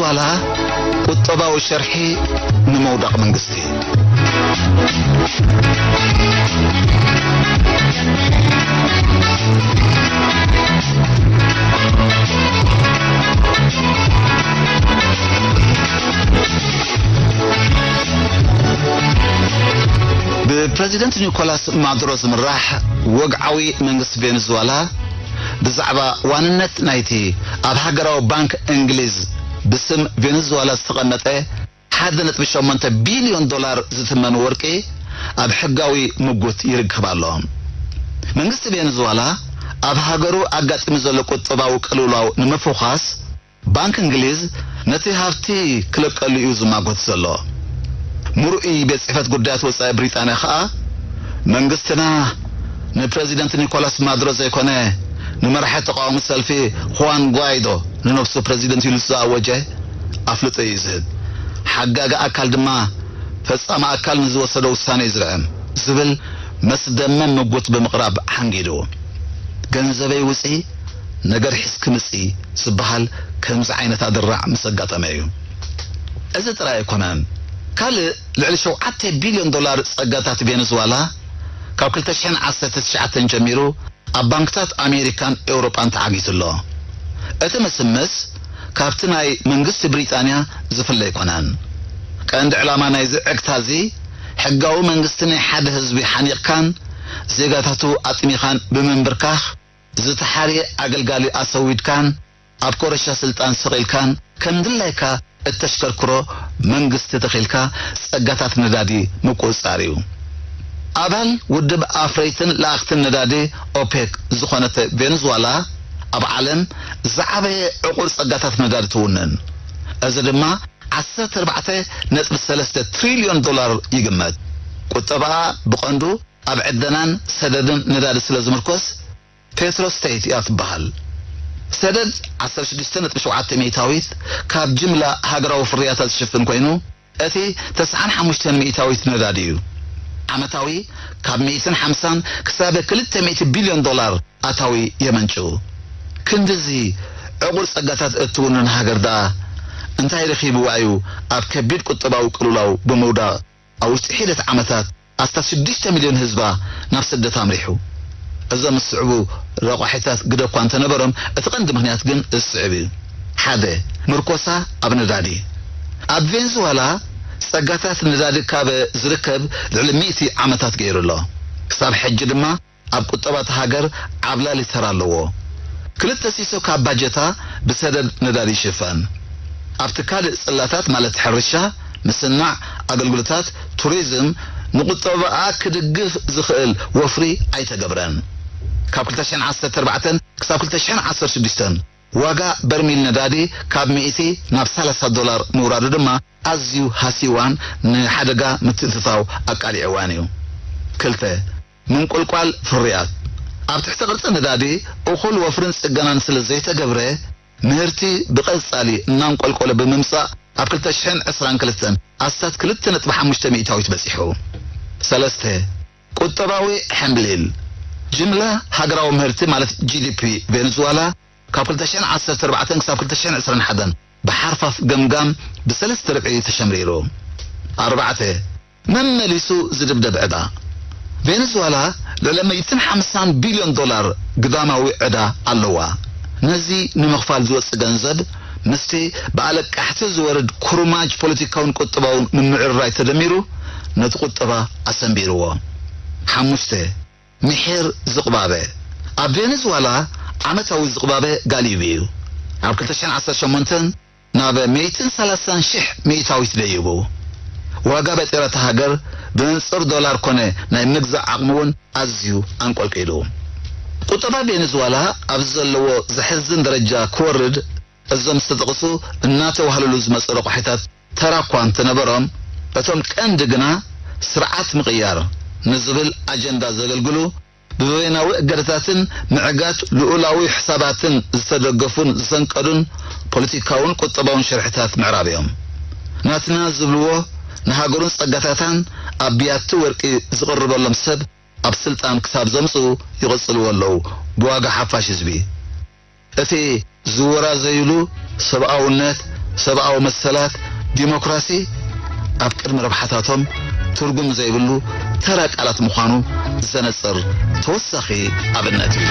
ቬንዙዋላ ቁጠባዊ ሸርሒ ንምውዳቕ መንግስቲ። ብፕረዚደንት ኒኮላስ ማዱሮ ዝምራሕ ወግዓዊ መንግስቲ ቬንዙዋላ ብዛዕባ ዋንነት ናይቲ ኣብ ሃገራዊ ባንክ እንግሊዝ ብስም ቬንዙዋላ ዝተቐመጠ ሓደ ነጥቢ ሸሞንተ ቢልዮን ዶላር ዝትመን ወርቂ ኣብ ሕጋዊ ምጉት ይርከብ ኣሎ። መንግስቲ ቬንዙዋላ ኣብ ሃገሩ ኣጋጢሙ ዘሎ ቁጠባዊ ቅልውላው ንምፍዃስ ባንክ እንግሊዝ ነቲ ሃብቲ ክለቀሉ እዩ ዝማጎት ዘሎ። ምሩእ ቤት ጽሕፈት ጉዳያት ወጻኢ ብሪጣንያ ከኣ መንግስትና ንፕረዚደንት ኒኮላስ ማዱሮ ዘይኮነ ንመራሒ ተቃዋሚ ሰልፊ ሁዋን ጓይዶ ንነብሱ ፕረዚደንት ኢሉ ዝኣወጀ ኣፍልጦ እዩ ዝህብ። ሓጋጊ ኣካል ድማ ፈጻሚ ኣካል ንዝወሰዶ ውሳነ እዩ ዝርዕም ዝብል መስደመም ምጉት ብምቕራብ ሓንጊዱ። ገንዘበይ ውጺ ነገር ሒዝኪ ምጺ ዝበሃል ከምዚ ዓይነት ኣደራዕ ምስ ኣጋጠመ እዩ። እዚ ጥራይ ኣይኮነን። ካልእ ልዕሊ ሸውዓተ ቢልዮን ዶላር ጸጋታት ቬነዝዋላ ካብ ክልተ ሽሕን ዓሰርተ ትሽዓተን ጀሚሩ ኣብ ባንክታት ኣሜሪካን ኤውሮጳን ተዓጊቱ ኣሎ። እቲ ምስምስ ካብቲ ናይ መንግስቲ ብሪጣንያ ዝፍለ ኣይኮነን። ቀንዲ ዕላማ ናይዚ ዕግታ እዚ ሕጋዊ መንግስቲ ናይ ሓደ ህዝቢ ሓኒቕካን ዜጋታቱ ኣጥሚኻን ብምንብርካኽ ዝተሓርየ ኣገልጋሊ ኣሰዊድካን ኣብ ኮረሻ ስልጣን ስቕ ኢልካን ከም ድላይካ እተሽከርክሮ መንግስቲ ተኺልካ ጸጋታት ነዳዲ ምቁጽጻር እዩ። ኣባል ውድብ ኣፍረይትን ለኣኽትን ነዳዲ ኦፔክ ዝኾነት ቬንዙዋላ ኣብ ዓለም ዝዓበየ ዕቑር ጸጋታት ነዳዲ ትውንን። እዚ ድማ ዓሰርተ ኣርባዕተ ነጥቢ ሰለስተ ትሪልዮን ዶላር ይግመት። ቁጠባኣ ብቐንዱ ኣብ ዕደናን ሰደድን ነዳዲ ስለ ዝምርኮስ ፔትሮ ስቴት እያ ትበሃል። ሰደድ ዓሰርተ ሽዱሽተ ነጥቢ ሸውዓተ ሚእታዊት ካብ ጅምላ ሃገራዊ ፍርያታ ዝሽፍን ኮይኑ እቲ ተስዓን ሓሙሽተን ሚእታዊት ነዳዲ እዩ። ዓመታዊ ካብ ሚእትን ሓምሳን ክሳብ ክልተ ሚእቲ ቢልዮን ዶላር ኣታዊ የመንጭው። ክንድዚ ዕቑር ጸጋታት እትውንን ሃገር ደኣ እንታይ ረኺብዋ እዩ ኣብ ከቢድ ቁጠባዊ ቅልውላው ብምውዳቕ ኣብ ውሽጢ ሒደት ዓመታት ኣስታት ሽዱሽተ ሚልዮን ህዝባ ናብ ስደት ኣምሪሑ። እዞም ዝስዕቡ ረቋሒታት ግደ እኳ እንተነበሮም እቲ ቀንዲ ምኽንያት ግን እዚ ዝስዕብ እዩ። ሓደ፣ ምርኮሳ ኣብ ነዳዲ። ኣብ ቬንዙዋላ ጸጋታት ነዳዲ ካብ ዝርከብ ልዕሊ ሚእቲ ዓመታት ገይሩ ኣሎ። ክሳብ ሕጂ ድማ ኣብ ቁጠባ እታ ሃገር ዓብላሊ ተራ ኣለዎ። ክልተ ሲሶ ካብ ባጀታ ብሰደድ ነዳዲ ይሽፈን። ኣብቲ ካልእ ጽላታት ማለት ሕርሻ፣ ምስናዕ፣ ኣገልግሎታት፣ ቱሪዝም ንቁጠባኣ ክድግፍ ዝኽእል ወፍሪ ኣይተገብረን። ካብ ክልተ ሽሕን ዓሰርተ ኣርባዕተን ክሳብ ክልተ ሽሕን ዓሰርተ ሽዱሽተን ዋጋ በርሚል ነዳዲ ካብ ሚእቲ ናብ ሰላሳ ዶላር ምውራዱ ድማ ኣዝዩ ሃሲዋን ንሓደጋ ምትእትታው ኣቃሊዕዋን እዩ። ክልተ፣ ምንቁልቋል ፍርያት። ኣብ ትሕቲ ቅርጺ ነዳዲ እኹል ወፍርን ጽገናን ስለ ዘይተገብረ፣ ምህርቲ ብቐጻሊ እናንቆልቆለ ብምምጻእ፣ ኣብ ክልተ ሽሕን ዕስራን ክልተን ኣስታት ክልተ ነጥቢ ሓሙሽተ ሚእታዊት በጺሑ። ሰለስተ፣ ቁጠባዊ ሕምብሊል። ጅምላ ሃገራዊ ምህርቲ ማለት ጂ ዲ ፒ ቬንዙዋላ ካብ ክልተ ሽሕን ዓሰርተ ኣርባዕተን ክሳብ ክልተ ሽሕን ዕስራን ሓደን ብሓርፋፍ ገምጋም ብሰለስተ ርብዒ ተሸምሪሩ። ኣርባዕተ፣ መመሊሱ ዝድብደብ ዕዳ። ቬንዙዋላ ልዕሊ ሚእትን ሓምሳን ቢልዮን ዶላር ግዳማዊ ዕዳ ኣለዋ። ነዚ ንምኽፋል ዝወጽእ ገንዘብ ምስቲ ብኣለቃሕቲ ዝወርድ ኩርማጅ ፖለቲካውን ቁጠባውን ምምዕርራይ ተደሚሩ ነቲ ቁጠባ ኣሰንቢርዎ። ሓሙሽተ፣ ምሒር ዝቕባበ። ኣብ ቬነዝዋላ ዓመታዊ ዝቕባበ ጋሊቢ እዩ። ኣብ ክልተ ሽሕን ዓሰርተ ሸሞንተን ናብ ሚእትን ሰላሳን ሽሕ ሚእታዊት ደይቡ። ዋጋ በጤራ እታ ሃገር ብመንጽር ዶላር ኮነ ናይ ምግዛእ ዓቕሚ እውን ኣዝዩ ኣንቆልቂሉ። ቁጠባ ቬነዝዋላ ኣብዚ ዘለዎ ዘሕዝን ደረጃ ክወርድ እዞም ዝተጠቕሱ እናተዋህለሉ ዝመጹ ረቋሒታት ተራ እኳ እንተነበሮም፣ እቶም ቀንዲ ግና ስርዓት ምቕያር ንዝብል ኣጀንዳ ዘገልግሉ ብበይናዊ እገዳታትን ምዕጋት ልኡላዊ ሕሳባትን ዝተደገፉን ዝሰንቀዱን ፖለቲካውን ቁጠባውን ሸርሕታት ምዕራብ እዮም። ናትና ዝብልዎ ንሃገሩን ጸጋታታን ኣብ ብያቲ ወርቂ ዝቕርበሎም ሰብ ኣብ ስልጣን ክሳብ ዘምጽኡ ይቕጽልዎ ኣለዉ ብዋጋ ሓፋሽ ህዝቢ። እቲ ዝወራዘይሉ ሰብኣውነት፣ ሰብኣዊ መሰላት፣ ዲሞክራሲ ኣብ ቅድሚ ረብሓታቶም ትርጉም ዘይብሉ ተራ ቃላት ምዃኑ ዘነጽር ተወሳኺ ኣብነት እዩ።